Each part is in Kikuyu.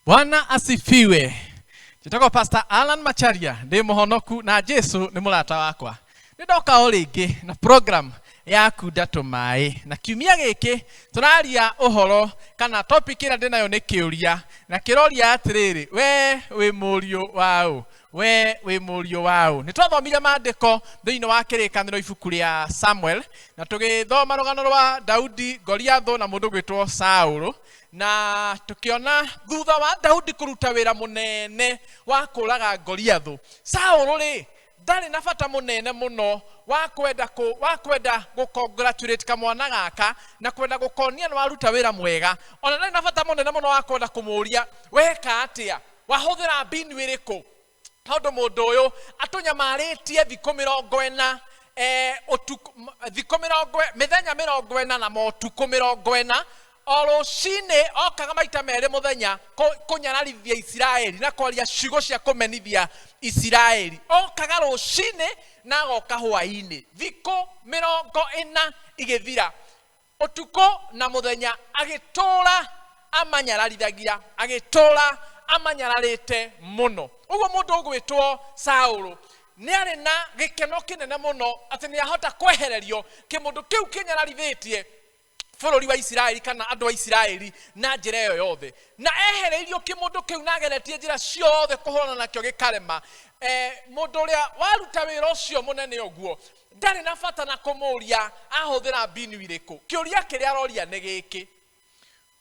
Bwana asifiwe. Njĩtagwo Pastor Alan Macharia, ndĩ mũhonoku na Jesu nĩ mũrata wakwa. Nĩ ndoka o rĩngĩ na program ya kunda tũmaĩ, na kiumia gĩkĩ tũraria ũhoro kana topic ĩrĩa ndĩnayo nĩ kĩũria, na kĩroria atĩrĩrĩ, we wĩ mũriũ waũ? We wĩ mũriũ waũ? Nĩ twathomire maandĩko thĩinĩ wa Kĩrĩkanĩro, ibuku rĩa Samuel, na tũgĩthoma rũgano rwa Daudi, Goliathũ na mũndũ gwĩtwo Saũlũ, na tũkĩona thutha wa Daudi kũruta wĩra mũnene wa kũraga Goliathũ, Saũlũ rĩ ndarĩ na bata mũnene mũno wa kwenda gũ congratulate kamwana gaka na kwenda gũkonia nĩ waruta wĩra mwega. Ona ndarĩ na bata mũnene mũno wa kwenda kũmũria weka atĩa, wahũthĩra mbinu ĩrĩkũ, tondũ mũndũ ũyũ atũnyamarĩtie thikũ 40, ũtukũ thikũ mĩrongo, mĩthenya 40 na motukũ 40. O rũcinĩ okaga maita merĩ mũthenya kũnyararithia Isiraeli na kwaria ciugo cia kũmenithia Isiraeli. Okaga rũcinĩ na agoka hwaĩ-inĩ. Thikũ 40 igĩthira, ũtukũ na mũthenya, agĩtũra amanyararithagia, agĩtũra amanyararĩte mũno. Ũguo mũndũ ũgwĩtwo Saũlũ nĩ arĩ na gĩkeno kĩnene mũno atĩ nĩ ahota kwehererio kĩmũndũ kĩu kĩnyararithĩtie bũrũri wa Isiraeli kana andũ a Isiraeli na njĩra ĩyo yothe. Na ehereirio kĩmũndũ kĩu na ageretie njĩra ciothe kũhũrana nakĩo gĩkarema. Mũndũ ũrĩa waruta wĩra ũcio mũnene ũguo ndarĩ na bata na kũmũria ahũthĩra mbinu irĩkũ. Kĩũria kĩrĩa aroria nĩ gĩkĩ: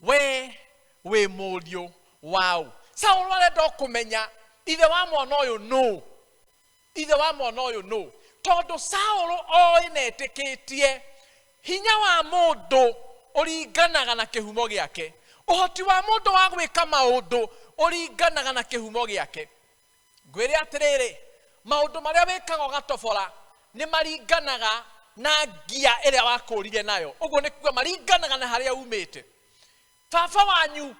we wĩ mũriũ waũ? Saũlũ arenda o kũmenya ithe wa mwana ũyũ nũ, ithe wa mwana ũyũ nũ, tondũ Saũlũ oĩ na etĩkĩtie hinya wa mũndũ ũringanaga na kĩhumo gĩake, ũhoti wa mũndũ wa gwĩka maũndũ ũringanaga na kĩhumo gĩake. Ngwĩre atĩrĩrĩ, maũndũ marĩa wĩkaga ũgatobora nĩ maringanaga na ngia ĩrĩa wakũrire nayo. Ũguo nĩ kuga maringanaga na harĩa umĩte. Baba wanyu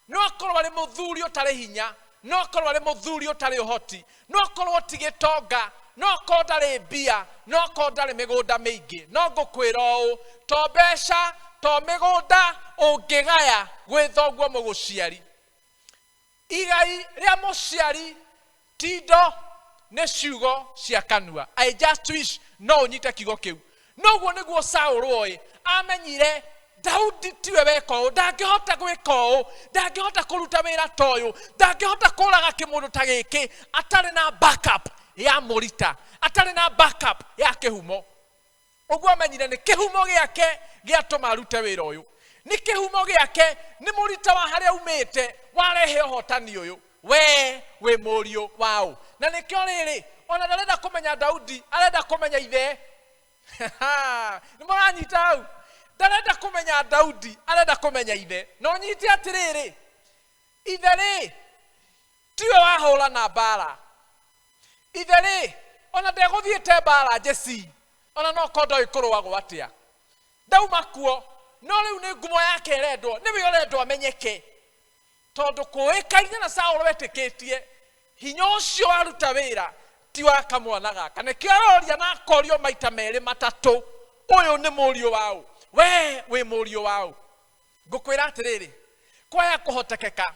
no akorwo arĩ mũthuri ũtarĩ hinya, no akorwo arĩ mũthuri ũtarĩ ũhoti, no akorwo ti gĩtonga, no akorwo ndarĩ mbia, no akorwo ndarĩ mĩgũnda mĩingĩ, no ngũkwĩra ũũ, to mbeca to mĩgũnda ũngĩgaya gwĩ thoguo mũgũciari. Igai rĩa mũciari ti indo, nĩ ciugo cia kanua. I just wish no ũnyite kiugo kĩu. Noguo nĩguo Saũlũ oĩ amenyire Daudi tiwe weka ũũ, ndangĩhota gwĩka ũũ, ndangĩhota kũruta wĩra ta ũyũ, ndangĩhota kũraga kĩmũndũ ta gĩkĩ atarĩ na backup ya mũrita, atarĩ na backup ya kĩhumo. Ũguo amenyire nĩ kĩhumo gĩake gĩatũma arute wĩra ũyũ, nĩ kĩhumo gĩake, nĩ mũrita wa harĩa umĩte warehe ũhotani ũyũ. We wĩ mũriũ waũ? Na nĩkĩo rĩrĩ, ona ndarenda kũmenya Daudi, arenda kũmenya ithe. Nĩ mũranyita hau? Ndarenda kũmenya Daudi, arenda kũmenya ithe. Na ũnyite atĩrĩrĩ, ithe rĩ tiwe wahũrana mbara, ithe rĩ ona ndegũthiĩte mbara njeci, ona no korwo ndoĩ kũrũagwo atĩa, ndauma kuo. No rĩu nĩ ngumo yake ĩrendwo, nĩwe ũrendwo amenyeke, tondũ kũĩkaine na Saũlũ etĩkĩtie hinya ũcio waruta wĩra ti wa kamwana gaka. Nĩkĩo aroria na akorio maita merĩ matatũ, ũyũ nĩ mũriũ waũ? We wĩ mũriũ waũ? Ngũkwĩra atĩrĩrĩ, kwaya kũhotekeka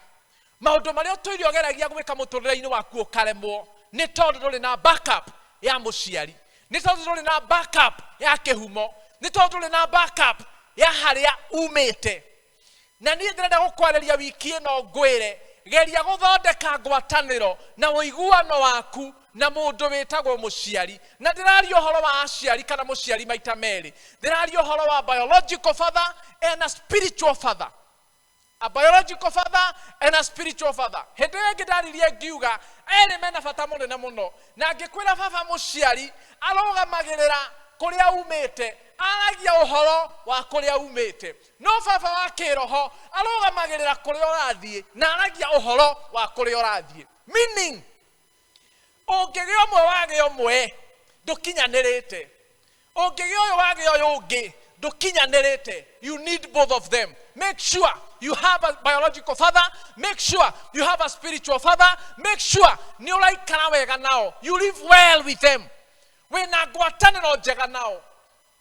maũndũ marĩa ũtũire ũgeragia gwĩka mũtũrĩre-inĩ waku ũkaremwo nĩ tondũ ndũrĩ na backup ya mũciari, nĩ tondũ ndũrĩ na backup ya kĩhumo, nĩ tondũ ndũrĩ na backup ya harĩa umĩte. Na niĩ ndĩrenda gũkwarĩria wiki ĩno, ngwĩre geria gũthondeka ngwatanĩro na ũiguano waku na mũndũ wĩtagwo mũciari. Na ndĩraria ũhoro wa aciari kana mũciari maita merĩ: ndĩraria ũhoro wa biological father and a spiritual father, a biological father and a spiritual father. Hĩndĩ ĩyo ĩngĩ ndaririe ngiuga erĩ mena bata mũnene mũno, na ngĩkwĩra baba mũciari arũgamagĩrĩra kũrĩa umĩte, aragia ũhoro wa kũrĩa umĩte, no baba wa kĩroho arũgamagĩrĩra kũrĩa ũrathiĩ na aragia ũhoro wa kũrĩa ũrathiĩ. Meaning, ũngĩgĩa ũmwe wagĩa ũmwe, ndũkinyanĩrĩte. Ũngĩgĩa ũyũ wagĩa ũyũ ũngĩ, ndũkinyanĩrĩte. You need both of them. Make sure you have a biological father, make sure you have a spiritual father, make sure nĩ ũraikara wega nao, you live well with them, wĩna ngwatanĩro njega nao.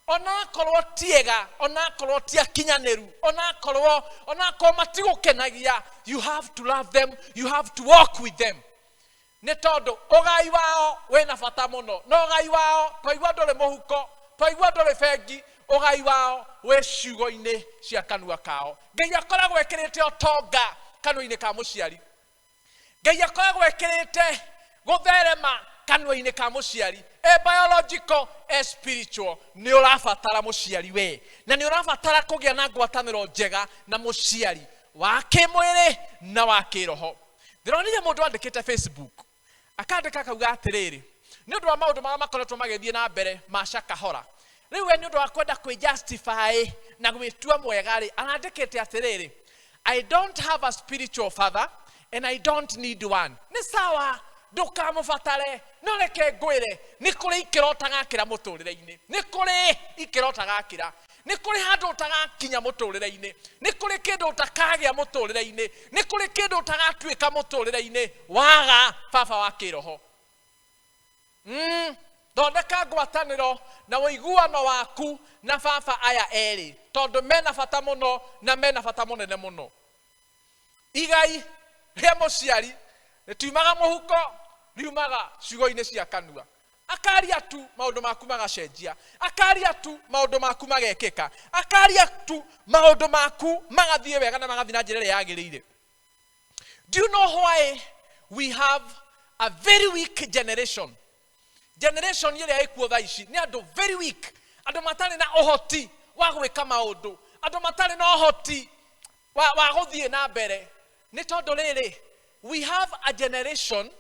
Onakorwo ti ega, onakorwo ti akinyanĩru, onakorwo matigũkenagia, you have to love them, you have to walk with them. Nĩ tondũ ũgai wao wĩna bata mũno, na ũgai wao twaigua ndũrĩ mũhuko, twaigua ndũrĩ bengi, ũgai wao wĩ ciugo-inĩ cia kanua kao. Ngai akoragwo ekĩrĩte ũtonga kanua-inĩ ka mũciari. Ngai akoragwo ekĩrĩte gũtherema kanua-inĩ ka mũciari, e biological, e spiritual. Nĩ ũrabatara mũciari we, na nĩ ũrabatara kũgĩa na ngwatanĩro njega na mũciari wa kĩmwĩrĩ na wa kĩroho. Ndĩronire mũndũ andĩkĩte Facebook, akandĩka akauga atĩrĩrĩ, nĩ ũndũ wa maũndũ marĩa makoretwo magĩthiĩ na mbere ma Shakahola, rĩu we nĩ ũndũ wa kwenda kwĩ justify na gwĩtua mwega rĩ, arandĩkĩte atĩrĩrĩ, I don't have a spiritual father and I don't need one. Nĩ sawa, ndũkamũbatare, no reke ngwĩre, nĩ kũrĩ ikĩro ũtagakĩra mũtũrĩre-inĩ, nĩ kũrĩ ikĩro ũtagakĩra, nĩ kũrĩ handũ ũtagakinya mũtũrĩre-inĩ, nĩ kũrĩ kĩndũ ũtakagĩa mũtũrĩre-inĩ, nĩ kũrĩ kĩndũ ũtagatuĩka mũtũrĩre-inĩ waga baba wa kĩroho. Thondeka ngwatanĩro na ũiguano waku na baba aya erĩ, tondũ mena bata mũno na mena bata mũnene mũno. Igai rĩa mũciari rĩtiumaga mũhuko, riumaga ciugo-inĩ cia kanua. Akaria tu maũndũ maku magacenjia, akaria tu maũndũ maku magekĩka, akaria tu maũndũ maku magathiĩ wega na magathiĩ na njĩra ĩrĩa yagĩrĩire. Do you know why we have a very weak generation? Generation ĩrĩa ĩkuo thaa ici nĩ andũ very weak, andũ matarĩ na ũhoti wa gwĩka maũndũ, andũ matarĩ na ũhoti wa gũthiĩ na mbere. Nĩ tondũ rĩrĩ, we have a generation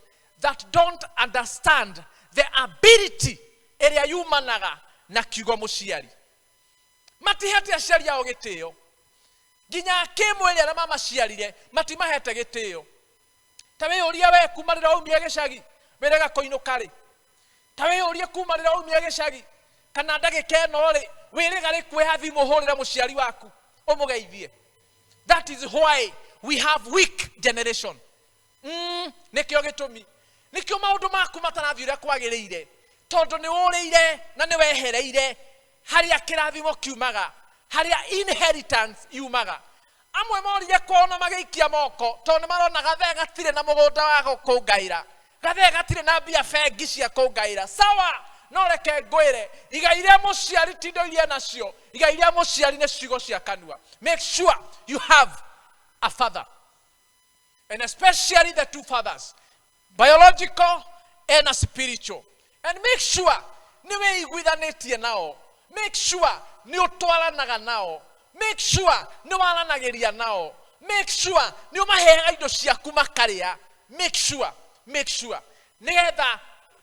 that don't understand the ability ĩrĩa yumanaga na kiugo mũciari. Matihete aciari ao gĩtĩo, nginya kĩmwĩrĩ arĩa mamaciarire matimahete gĩtĩo. Ta wĩyũrie we kuma rĩrĩa waumire gĩcagi wĩrega kũinũka rĩ, ta wĩyũrie kuma rĩrĩa waumire gĩcagi kana ndagĩka ĩno rĩ, wĩrĩga rĩ kuoya thimũ ũhũrĩre mũciari waku ũmũgeithie. That is why we have weak generation. Nĩkĩo gĩtũmi, nĩkĩo maũndũ maku matarathiĩ ũrĩa kwagĩrĩire, tondũ nĩ ũrĩire na nĩ wehereire harĩa kĩrathimo kiumaga, harĩa inheritance yumaga. Amwe morire kwao na magĩikia moko, tondũ nĩ marona gathee gatirĩ na mũgũnda wa gũkũngaĩra, gathee gatirĩ na mbia bengi cia kũngaĩra. Sawa, no reke ngwĩre, igai rĩa mũciari ti indo iria nacio, igai rĩa mũciari nĩ ciugo cia kanua. Make sure you have a father, and especially the two fathers, biological and a spiritual. And make sure nĩ wĩiguithanĩtie nao, make sure nĩ ũtwaranaga nao, make sure nĩ waranagĩria nao, make sure nĩ ũmaheaga indo ciaku makarĩa, make sure, make sure nĩgetha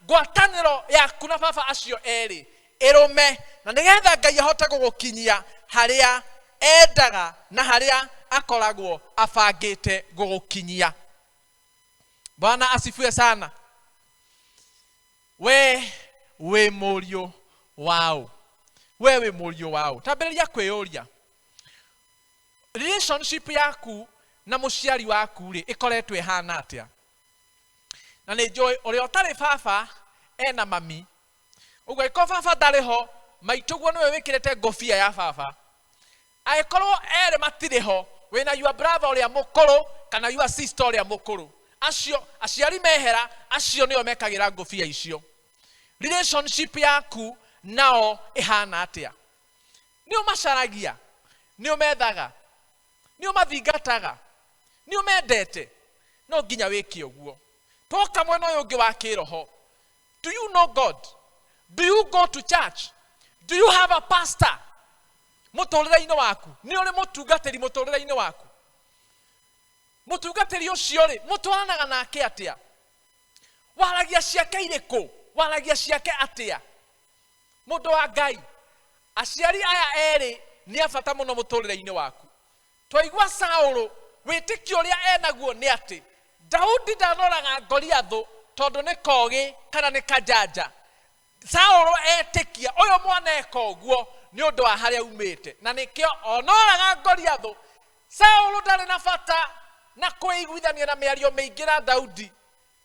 ngwatanĩro yaku na baba acio erĩ ĩrũme, na nĩgetha Ngai ahote gũgũkinyia harĩa endaga na harĩa akoragwo abangĩte gũgũkinyia. Bwana asifiwe sana. We wĩ mũriũ wao, we wĩ mũriũ wao. Tambĩrĩria kwĩyũria, relationship yaku na mũciari waku rĩ ĩkoretwo ĩhana atĩa? Na nĩ njũĩ ũrĩa ũtarĩ baba ena mami, ũguo angĩkorwo baba ndarĩ ho, maitũguo nĩwe wĩkĩrĩte ngũbia ya baba. Angĩkorwo erĩ matirĩ ho, wĩna your brother ũrĩa mũkũrũ kana your sister ũrĩa mũkũrũ, acio aciari mehera, acio nĩo mekagĩra ngũbia icio. Relationship yaku nao ĩhana atĩa? Nĩ ũmacaragia? Nĩ ũmethaga? Nĩ ũmathingataga? Nĩ ũmendete? No nginya wĩke ũguo. Twoka mwena ũyũ ũngĩ wa kĩroho, do you know God? Do you go to church? Do you have a pastor mũtũrĩre-inĩ waku? Nĩ ũrĩ mũtungatĩri mũtũrĩre-inĩ waku? Mũtungatĩri ũcio rĩ, mũtwaranaga nake atĩa? Waragia ciake irĩkũ? Waragia ciake atĩa? Mũndũ wa Ngai, aciari aya erĩ nĩ a bata mũno mũtũrĩre-inĩ waku. Twaigua Saũlũ, wĩtĩkio ũrĩa enaguo nĩ atĩ Daudi ndanoraga Goliathũ tondũ nĩ kogĩ kana nĩ kajanja. Saũlũ etĩkia ũyũ mwana eka ũguo nĩ ũndũ wa harĩa aumĩte, na nĩkĩo onoraga Goliathũ. Saũlũ ndarĩ na bata na kwĩiguithania na mĩario mĩingĩ na Daudi,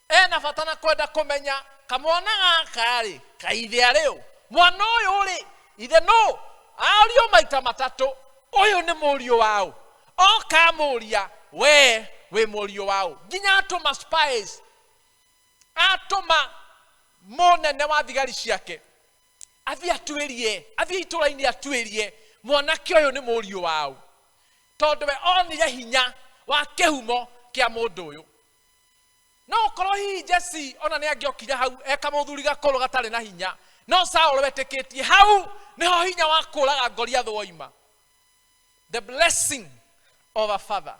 ena bata na kwenda kũmenya kamwana gaka rĩ kaithe arĩ ũ, mwana ũyũ rĩ Ithe no ario maita matatũ, ũyũ nĩ mũriũ waũ. Oka amũria, we wĩ mũriũ waũ. Nginya atũma spies, atũma mũnene wa thigari ciake athiĩ atuĩrie, athiĩ itũra-inĩ atuĩrie mwanake ũyũ nĩ mũriũ waũ, tondũ we onire hinya wa kĩhumo kĩa mũndũ ũyũ. No ũkorwo hihi Jesse ona nĩ angĩokire hau eka mũthuri gakũrũ gatarĩ na hinya, no Saũlũ wetĩkĩtie hau nĩho hinya wa kũraga Goliath woima. The blessing of a father.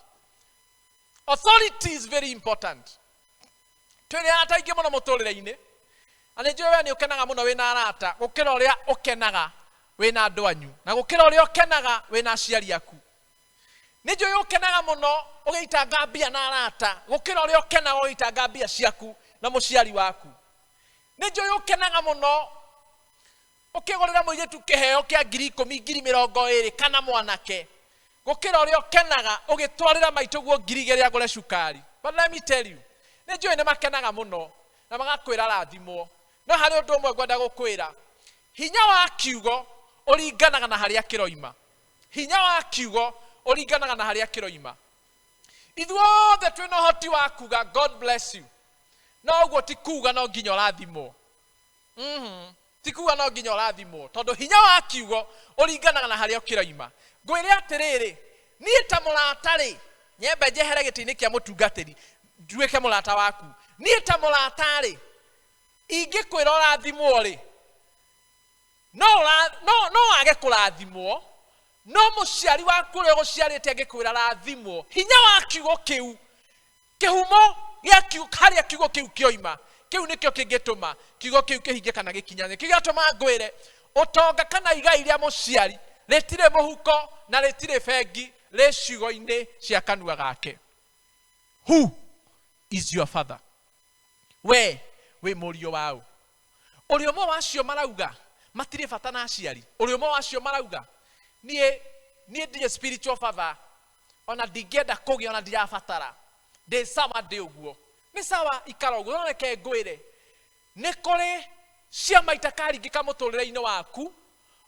Authority is very important. Twĩrĩ arata aingĩ mũno mũtũrĩre-inĩ, na nĩ njũĩ we nĩ ũkenaga mũno wĩna arata gũkĩra ũrĩa ũkenaga wĩna andũ anyu, na gũkĩra ũrĩa ũkenaga wĩna aciari aku. Nĩ njũĩ ũkenaga mũno ũgĩitanga mbia na arata gũkĩra ũrĩa ũkenaga ũgĩitanga mbia ciaku na mũciari waku. Nĩ njũĩ ũkenaga mũno ũkĩgũrĩra mũirĩtu kĩheo kĩa ngiri ikũmi, ngiri mĩrongo ĩrĩ kana mwanake, gũkĩra ũrĩa ũkenaga ũgĩtwarĩra maitũguo ngiri igĩrĩ agũre cukari. But let me tell you, nĩ njũĩ nĩ makenaga mũno na magakwĩra rathimwo. No harĩ ũndũ ũmwe ngwenda gũkwĩra, hinya wa kiugo ũringanaga na harĩa kĩroima. Hinya wa kiugo ũringanaga na harĩa kĩroima. Ithuothe twĩna ũhoti wa kuga God bless you, no ũguo ti kuga no nginya ũrathimwo. Ti kuga no nginya ũrathimwo, tondũ hinya wa kiugo ũringanaga na harĩa ũkĩroima. Ngwĩre atĩrĩrĩ, niĩ ta mũrata rĩ, nyembe njehere gĩtĩ-inĩ kĩa mũtungatĩri nduĩke mũrata waku. Niĩ ta mũrata rĩ, ingĩkwĩra ũrathimwo rĩ, no wage kũrathimwo, no mũciari waku ũrĩa ũgũciarĩte angĩkwĩra rathimwo, hinya wa kiugo kĩu, kĩhumo gĩa kiugo, harĩa kiugo kĩu kĩoima, kĩu nĩkĩo kĩngĩtũma kiugo kĩu kĩhinge kana gĩkinyane. Kĩu gĩatũma ngwĩre, ũtonga kana igai rĩa mũciari rĩtirĩ mũhuko na rĩtirĩ bengi, rĩ ciugo-inĩ cia kanua gake. Who is your father? We wĩ mũriũ waũ? Ũrĩa ũmwe wacio marauga matirĩ bata na aciari. Ũrĩa ũmwe wacio marauga niĩ ndirĩ spiritual father, ona ndingĩenda kũgĩa, ona ndirabatara, ndĩ sawa, ndĩ ũguo. Nĩ sawa, ikara ũguo. No reke ngwĩre, nĩ kũrĩ ciama itakaringĩka mũtũrĩre-inĩ waku,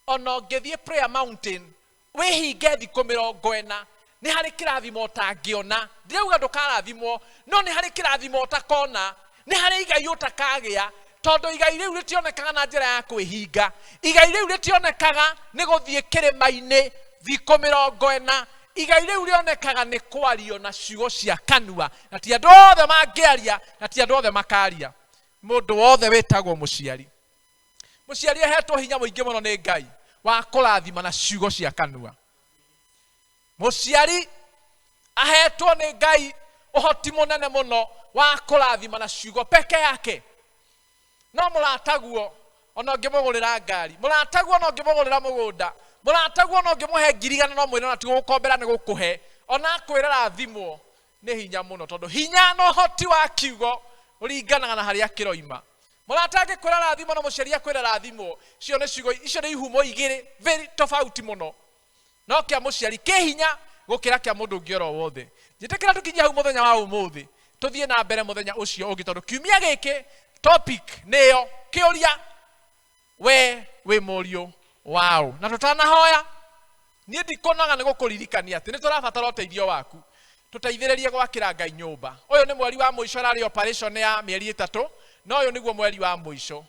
ona ũngĩthiĩ prayer mountain wĩhinge thikũ mĩrongo ĩna, nĩ harĩ kĩrathimo ũtangĩona. Ndirauga ndũkarathimwo, no nĩ harĩ kĩrathimo ũtakona, nĩ harĩ igai ũtakagĩa, tondũ igai rĩu rĩtionekaga na njĩra ya kwĩhinga. Igai rĩu rĩtionekaga nĩ gũthiĩ kĩrĩma-inĩ thikũ mĩrongo ĩna. Igai rĩu rĩonekaga nĩ kwario na ciugo cia kanua, na ti andũ othe mangĩaria, na ti andũ othe makaria. Mũndũ wothe wĩtagwo mũciari. Mũciari ahetwo hinya mũingĩ mũno nĩ Ngai wa kũrathima na ciugo cia kanua. Mũciari ahetwo nĩ Ngai ũhoti mũnene mũno wa kũrathima na ciugo peke yake. No mũrataguo ona ũngĩmũgũrĩra ngari, mũrataguo ona ũngĩmũgũrĩra mũgũnda, mũrataguo ona ũngĩmũhe ngiri igana, no mwĩre ona ti gũgũkombera nĩ gũkũhe, ona akwĩra rathimwo, nĩ hinya mũno, tondũ hinya na ũhoti wa kiugo ũringanaga na harĩa kĩroima. Mũrata angĩkwĩra rathimwo na mũciari akwĩra rathimwo, icio nĩ ciugo, icio nĩ ihumo igĩrĩ very tofauti mũno. No kĩa mũciari kĩ hinya gũkĩra kĩa mũndũ ũngĩ oro wothe. Njĩtĩkĩra tũkinyie hau mũthenya wa ũmũthĩ, tũthiĩ na mbere mũthenya ũcio ũngĩ, tondũ kiumia gĩkĩ topic nĩyo kĩũria, we wĩ mũriũ waũ. Na tũtanahoya, niĩ ndikuonaga nĩ gũkũririkania atĩ nĩ tũrabatara ũteithio waku. Tũteithĩrĩrie gwakĩra Ngai nyũmba. Ũyũ nĩ mweri wa mũico, ĩrarĩ operation ya mĩeri ĩtatũ, no ũyũ nĩguo mweri wa mũico.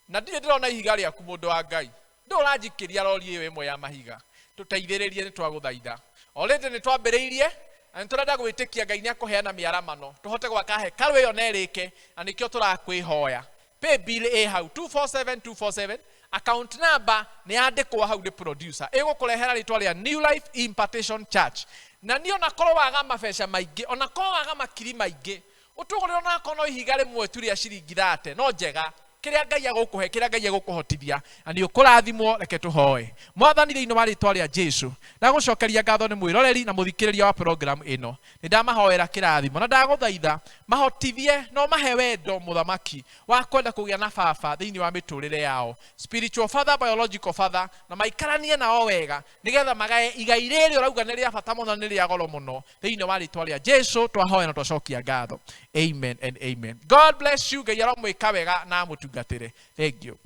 Na ndirĩ ndĩrona ihiga rĩaku mũndũ wa Ngai. Ndũ ũranjikĩria rori ĩyo ĩmwe ya mahiga. Tũteithĩrĩrie, nĩ twagũthaitha. Already nĩ twambĩrĩirie, na nĩ tũrenda gwĩtĩkia Ngai nĩ akũheana mĩaramano, tũhote gwaka hekarũ ĩyo na ĩrĩke, na nĩkĩo tũrakwĩhoya. Pay bill ĩ hau 247247, account number nĩ yandĩkwo hau nĩ producer. Ĩgũkũrehera rĩtwa rĩa New Life Impartation Church. Na niĩ ona korwo waga mabeca maingĩ, ona korwo waga makiri maingĩ, ũtũgũrĩre ona akorwo no ihiga rĩmwe tu rĩa ciringi thate, no njega. Kĩrĩa Ngai agũkũhe, kĩrĩa Ngai agũkũhotithia, na nĩ ũkũrathimwo. Reke tũhoe. Mwathani, thĩinĩ wa rĩtwa rĩa Jesu, ndagũcokeria ngatho nĩ mwĩroreri na mũthikĩrĩria wa program ĩno. Nĩ ndamahoera kĩrathimo na ndagũthaitha mahotithie na ũmahe wendo mũthamaki wa kwenda kũgĩa na baba thĩinĩ wa mĩtũrĩre yao, spiritual father, biological father, na maikaranie nao wega nĩgetha magae igai rĩrĩ ũrauga nĩ rĩa bata mũno, nĩ rĩa goro mũno. Thĩinĩ wa rĩtwa rĩa Jesu twahoya na twacokia ngatho. Amen and amen. God bless you. Ngai aromwĩka wega na amũtungatĩre. Thank you.